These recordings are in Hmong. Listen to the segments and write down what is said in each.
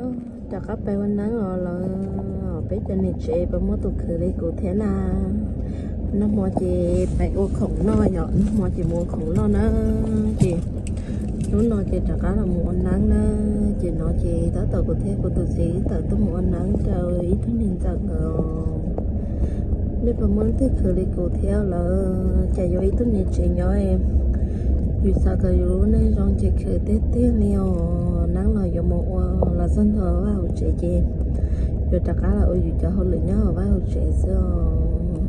Rov qab pais ua neeb los lawm, peb cov niam tsev puas muaj tus khwv li kuv thiab na? Nag hmo ces pais ua khoom noj yom, nag hmo ces mus ua khoom noj na, ces hnub no ces rov qab los mus ua neeb na. Ces no ces tab tom kuv thiab kuv tus txiv wb tawm tuaj mus ua neeb rau ib tug niam ntxawm nkawd. Nej puas muaj leej twg khwv li kuv thiab lawm? Cas yuav ib tug niam tsev nyob, yus xav kom yus lub neej zoo ces khwv tiag tiag li os. Neeb los yuav mus ua los txog ntua vaj hauv tsev ces yuav rov qab los ua yus cov hauj lwm nyob hauv vaj hauv tsev xwb os.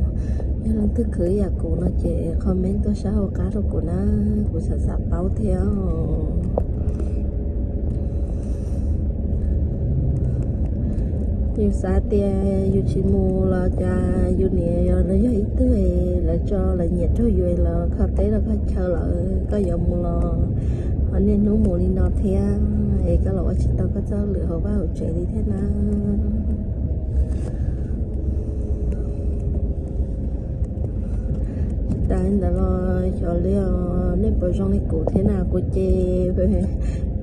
Yog leej twg khwv ib yam kuv no ces comment tuaj sab hauv qab rau kuv na, kuv xav xav paub thiab os. Yus xav tias yus tsis mus los cas yus niam yog ib tug lawv tso lawv nyiam raug yus los kho teb los kho chaw lawm, koj yuav mus los ho niaj hnub mus li no thiab es koj los ua tsis tau koj txoj lwm hauv vaj hauv tsev li thiab na. Tsis tas li ntawd los xyov li os, nej puas zoo li kuv thiab na? Kuv ces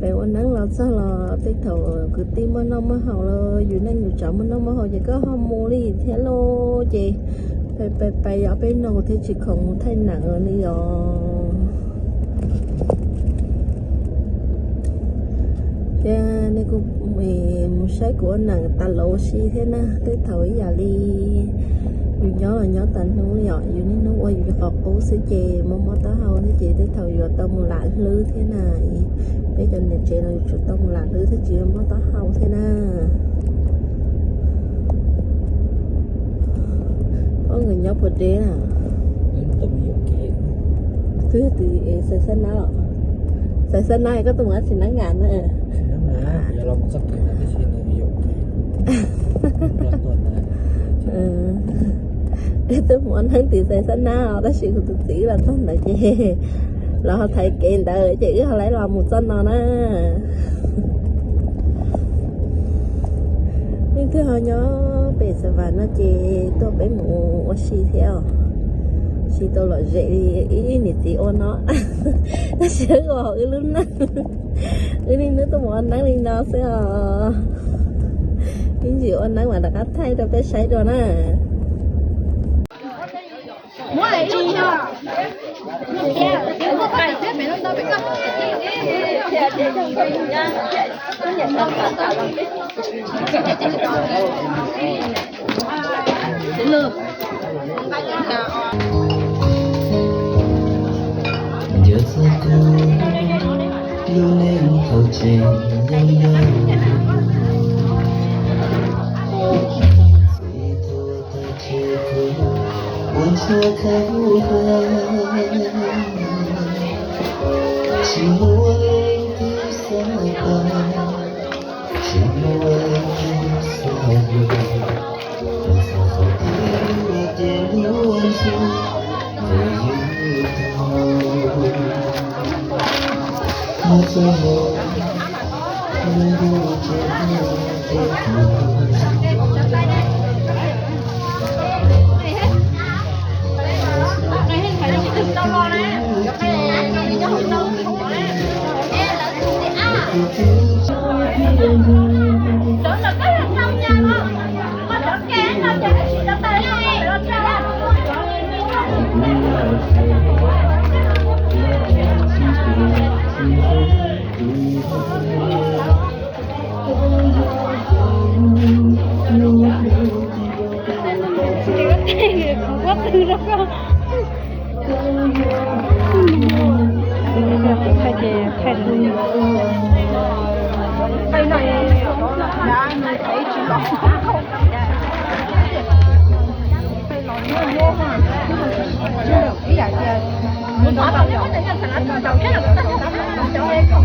pem ua neeb los txog los tej thaum kwv tij muaj noj muaj haus los yus neej yus tsav muaj noj muaj haus ces koj ho mus li thiab lauj. Ces pem pem pem yog peb no thiaj tsis khoom mus thaij neeb li os. Thiab nej kuj mus saib kuv ua neeb tas los ua si thiab na, tej thaum ib yam li yus nyob los nyob tas hnub yom, yus niaj hnub ua yus qhov qub xwb ces mob mob taub hau xwb ces tej thaum yuav tau mus lam hlwb thiab na. Peb cov niam tsev no yuav tsum tau mus lam hlwb thiab tsis mob taub hau thiab na. Ob nkawd nyob puas deb na? Twb yog tus xaiv xab nab los, xaiv xab nab koj tuaj mus dab tsi nab ngas na? Twb mus ua neeb tim xaiv xab nab os, tab sis kuv tus txiv los txog ntawd ces los ho thaiv kev ntawd ces wb ho laiv los mus txoj no na. Leej twg ho nyob pem Xav Vam no ces tuaj peb mus ua si thiab os. Tsis tau lom zem li ib niam txiv ua no, tab sis wb ua hauv wb lub neej, wb niaj hnub tuaj mus ua neeb li no xwb os. Ib ntsis ua neeb mas rov qab thaij rau peb saib dua na. Ntsia txog kuv lub neej thaum tseem yau yau, txiv tuag tag ces kuv ua ntsuag khab hu hlab, tsis muaj leej twg xav pab, tsis muaj leej twg xav hlub, mus txog qhov twg los ces luag ntxhi, tus yug tau mus txog mus, lub ntuj ces hlub ces hlub. Kuv qhuab pw rau koj. Thaij ces thaij.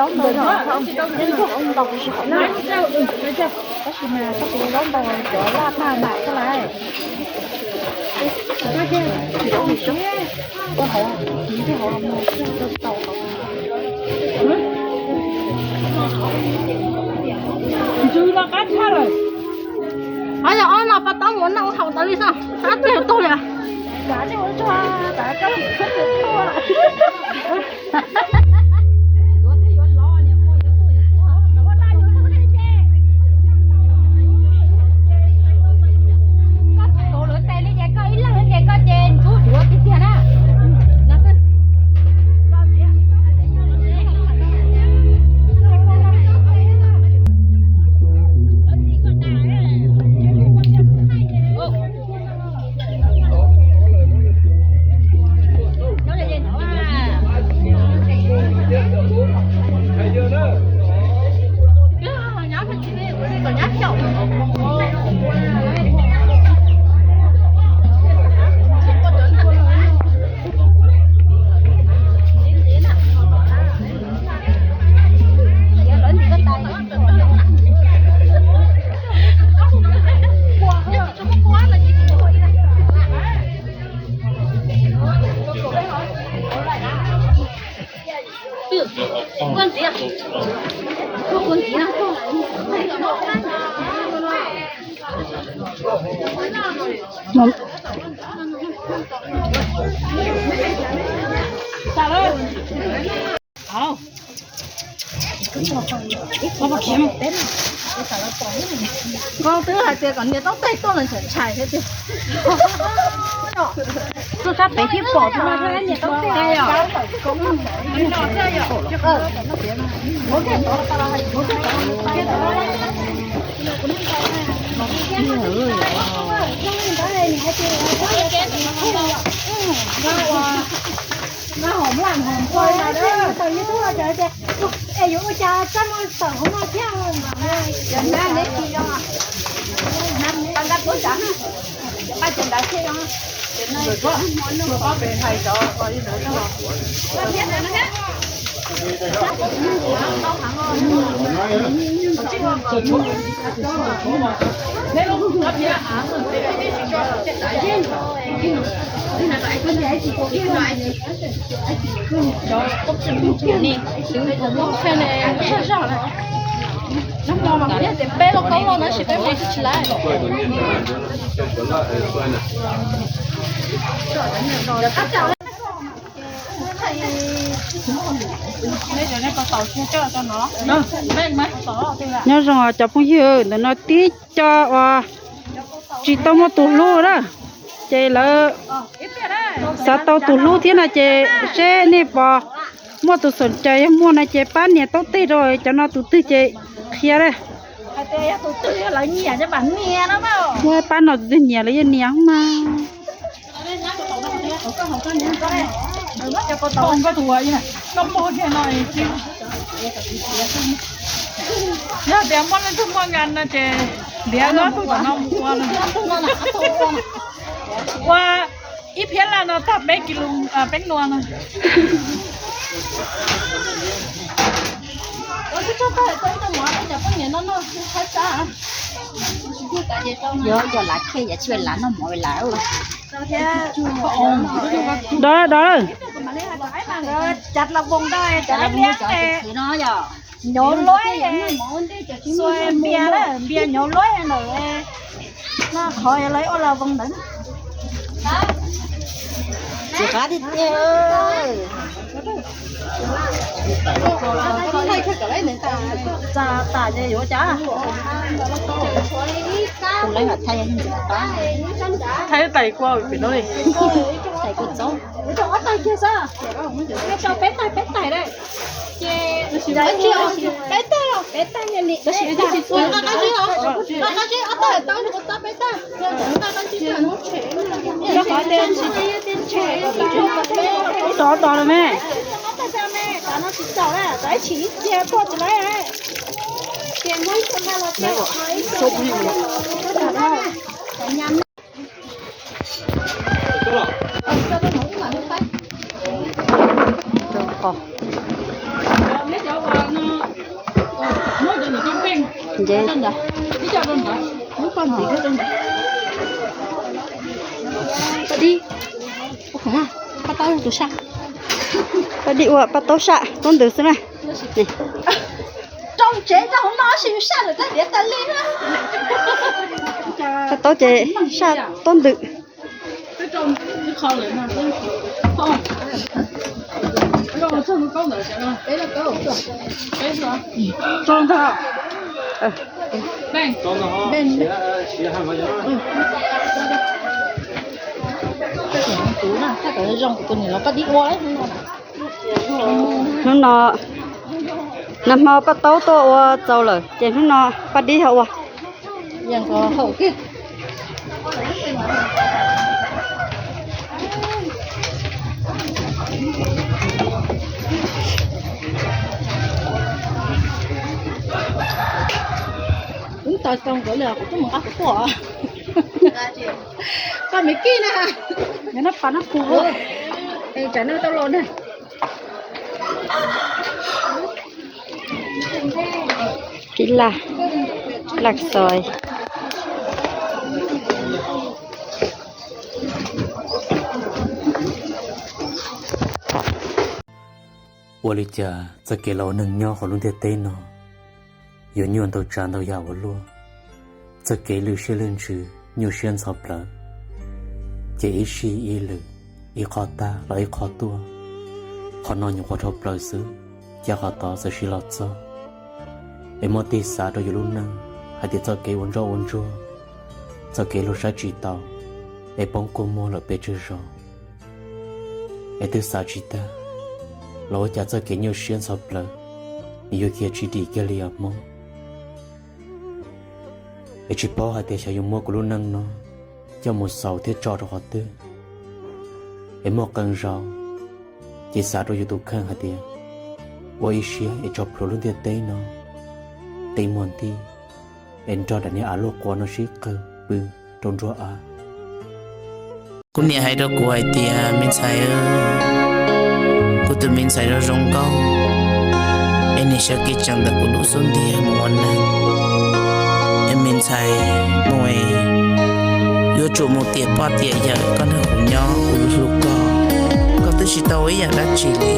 Zaub ntau, tab sis mas koj tus zaub ntau cov laj tag mam koj lais. Ntxws no qab tshaj lawm. Qhov yog ob no pas tab mus noj haus tas li xwb, qab twg tuag li. Koj twb hais tias kom nias taub teg tuaj los ntshai ntshai thiab tiag. Tuaj sab pem thiab pom tus no thiab nias taub teg os. Es yuav ua cas txaj muag tawm hauv no thiab. Peb los kaub los na, tab sis peb mus tsis tsis laiv. Nyob zoo cov phooj ywg, ntawm no tib co uas tsis tau muaj tus hlub na, ces lawv xav tau tus hlub thiab no ces seb nej puas muaj tus xom cai, yog muaj no ces pab nias taub teg rau cov no tus twg ces qhia na. Muaj pab no tus twg nyiam lawv yeej nias mas. Yog tias muaj leej twg muaj nqa no ces ntiav ob tug tom no mus ua. Ua ib phiab laj no tag peb kis lus, peb nua no. Yog yog lav khej yam tsis lav noj mov lawm. Dov dov. Nyob luaj, npias, npias nyob luaj ntawm no, qhov lawv ua la voos ntawd. Tsis qab tiag tiag. Txas tas ces yuav cas. Thaij tais kua pem no li. Tais kua txob. Rau peb tais peb tais. Rov tos lawm me. Ces, paj dib, paj taub tus saj, paj dib ua paj taub saj taub ntws xwb na. Paj taub ces saj taub ntws. Hnub no, nag hmo paj taub tuaj ua txaus lawm ces hnub no paj dib ho ua. Kuv tos tau nkawd lawm kuv twb mus nqa kuv tuaj. Koj me kij na, nyob nab pas nab pus, tsam no tau los na. Kib laj, laj xoi. Ua li cas txoj kev los ua neeg nyob hauv lub ntiaj teb no yuav nyuaj ntau tsav ntau yam ua luaj, txoj kev lwj siab lwj ntsws nyuaj siab ntxhov plawv, ces ib sij ib lwm, ib qho tag los ib qho tuaj, qhov no nyuam qhuav dhau plaws xwb, cas qhov tod txawm siv los txog. Es muaj tig xav rau yus lub neej hais tias txoj kev ua ntsoj ua ntsuag, txoj kev luag saib tsis taus, es poob kua muag lawm pes tsawg zaus. Es twb xav tsis tag los ua cas txoj kev nyuaj siab ntxhov plawv, nws yuav khiav tsis dim kiag li os Hmoob. Es tsis paub hais tias xyov yuav muab kuv lub neej no coj mus xaus thiab tso rau qhov twg. Es muaj qee zaus ces xav rau yus tus kheej hais tias ua ib siab es tso plhuav lub ntiaj teb no, qi muag nti, es nrog daim niag av luaj quav no sib qawg pw rau nruab av. Kuv niam hais rau kuv hais tias, me ntxhais, kuv tus me ntxhais zoo zoo nkauj, es nim sawv kev tsees ntawm kuv lub xub ntiag mus ua neeg. Es me ntxhais, mus, yuav tsum mus tiam poj tiam yawm, koj nrog kuv nyob, kuv hlub koj, koj twb tsis tau ib yam dab tsi li.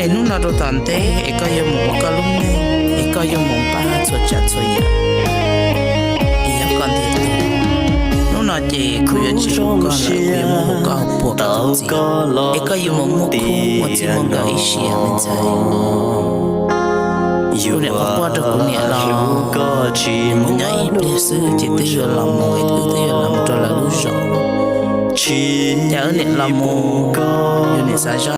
Es hnub no rau tom ntej es koj yuav mus ua koj lub neej, es koj yuav mus npaj txhua tsav txhua yam, es yog koj ntiag tug. Hnub no ces kuv yuav tsis hlub koj lawm, kuv yuav mus hu koj puag koj txim, es koj yuav mus muaj khub muaj txij muaj nkawm ib sim me ntxhais. Kuv niam quaj quaj rau kuv niam los, kuv nyob ib pliag xwb ces twb yuav los mus, es twb yuav los mus rau lawv lub zos. Cas wb niam los mus, yus niam xav zog.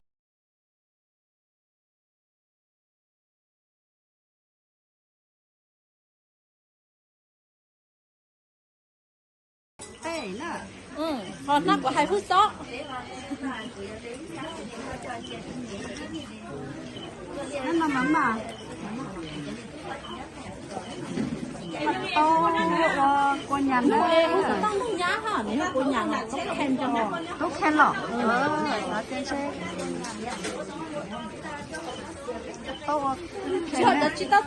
Qhov no kuv hais hwj xov. Tau ua kua nyas na. Tub kheej los. Tau ua kua nyas.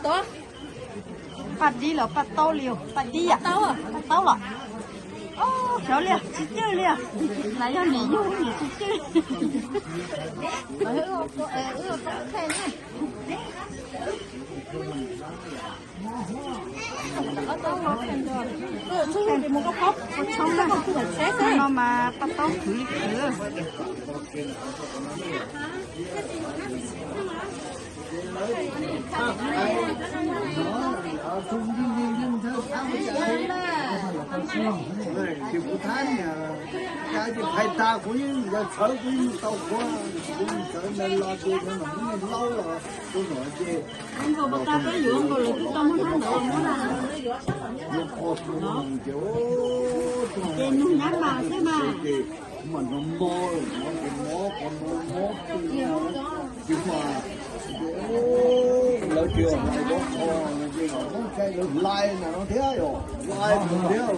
Paj dib los paj taub li, paj dib yam, paj taub los. Xyov li, tsis cwj li. Las yog niam yug niam tsis cwj. Tshoob no mas paj taub khwv li khwv. Ces kuv thab niam, cas ces phais tas kuv yeej yog txhawv kuv yeej tau kuv, kuv txhawv ntawd los ces nws mam muab niag laub los tus no ces ces nug nyab mas xwb mas. Ces kuv mam nug mob, kuv mob, kuv mob, ces mas lawv tias mas lawv hlais na no thiab, hlais thiab.